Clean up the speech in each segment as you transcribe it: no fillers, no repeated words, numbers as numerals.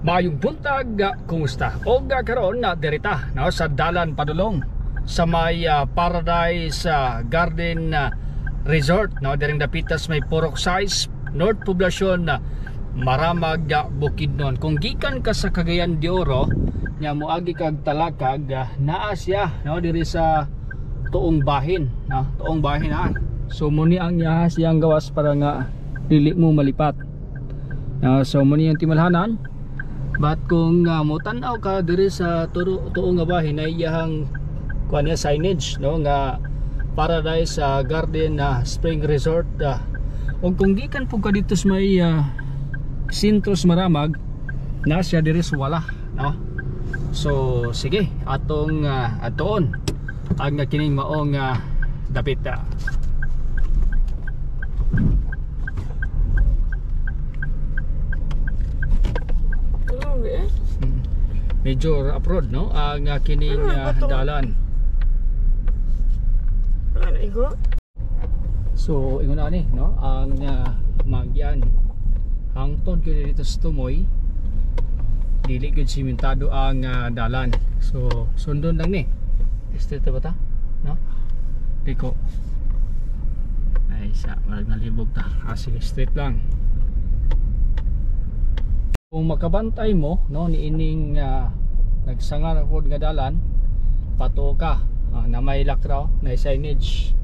Maayong buntag, kumusta? Og karon na dirita, no, sa dalan padulong sa may Paradise Garden Resort, no, diring dapitas may Purok Size, North Poblacion, Maramag, Bukidnon. Kung gikan ka sa Cagayan de Oro, nya moagi kag Talakag, naa siya, no, diri sa tuong bahin, no, tuong bahin ha. So muni ang iya siyang gawas para nga dili mo malipat. So muni ang timalhanan. But kung motan-aw ka diri sa tuong nga bahin ay iyahang kuan niya signage, no, nga Paradise Garden Spring Resort. Ug kung gikan pud ka dito sa may sentro sa Maramag, na siya diri sa wala, no. So sige, atong atoon ang kining maong dapit. Medyo uproad, no, ang kining dalan. So ingon ani, no, ang magyan hangtod gyud dito sa Tumoy, dili gyud simentado ang dalan. So sundon lang ni. Straight ba ta, no? Diko. Ay sa marag nalibog ta. Sige, straight lang. Kung makabantay mo, no, niining nagsanga na pod nga dalan, patuo ka na may lakraw na signage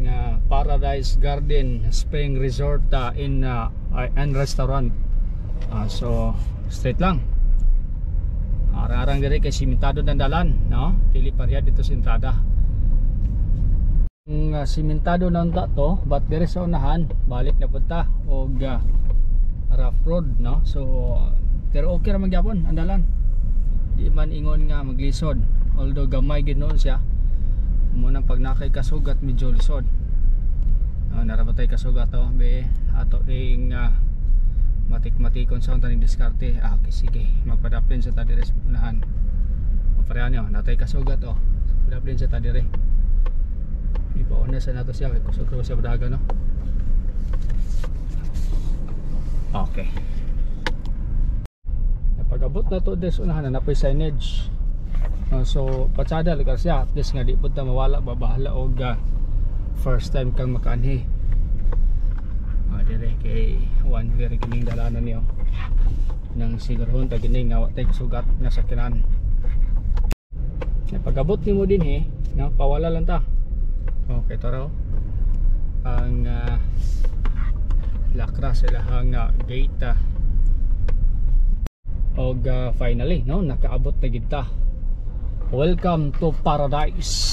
nga Paradise Garden Spring Resort in and Restaurant. So straight lang. Arang-arang diri kay simentado ng dalan, no? Dili pareha dito sa entrada. Ang simentado na unta to, but diri sa unahan balik na punta og rough road, no? So pero okay ra man gyapon ang dalan, di man ingon nga maglisod, although gamay gid noon siya. Mo nang pag nakay kasugat medyo lisod. Narabatay kasugat to be ato ring matik-matikon sa unta ning diskarte. Okay, sige, magpadaplin sa ta dire sa unahan. Pareha niyo, natay kasugat oh. Padaplin sa ta dire. Ipauna sa nato siya kay kusog ra sa dagan, no. Okay. Napag-abot na to des unahan na napoy signage. So patsada lugar siya, at least nga di pud ta mawala ba, bahala og first time kang makaanhi. Dire kay one very kining dalanan niyo. Nang sigurohon ta gini nga wa tay sugat nga sakyanan. Napag-abot nimo dinhi, no, pawala lang ta. Okay, tara. Ang lakra sila hang gate. Og finally, no, nakaabot na gid ta. Welcome to Paradise.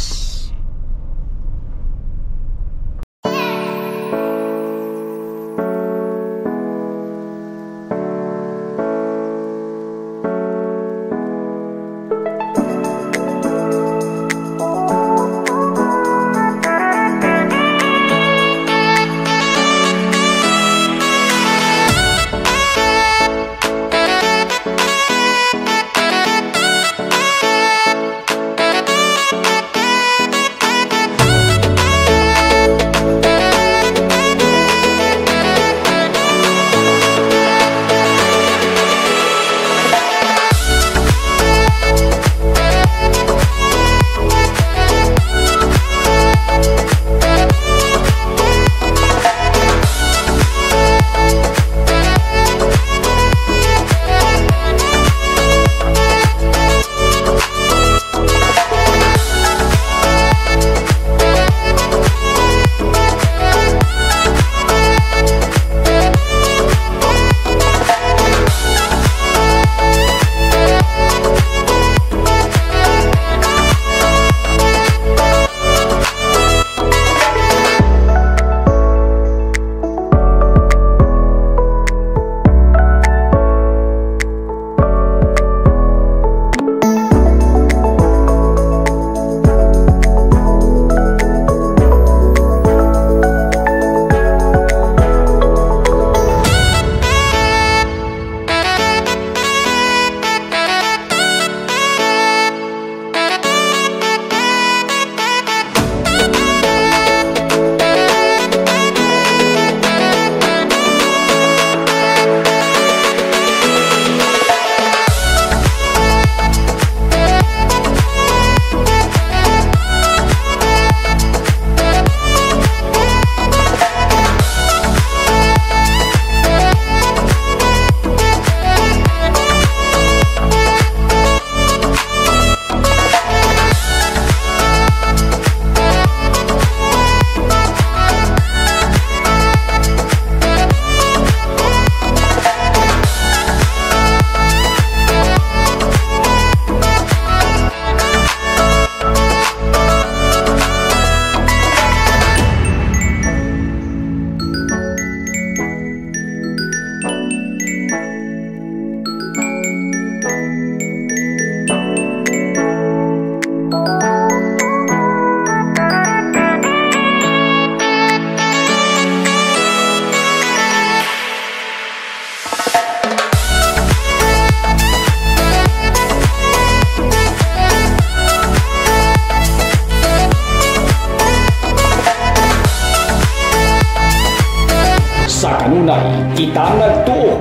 Kanunay kita nagtuo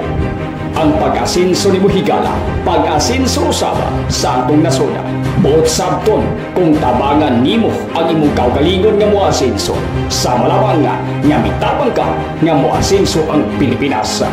ang pag-asenso ni higala, pag-asenso usab sa atong nasod. Buot sabton kung tabangan nimo ang imong kaugalingon nga moasenso, sama lamang nga nga mitabang ka nga moasenso ang Pilipinas.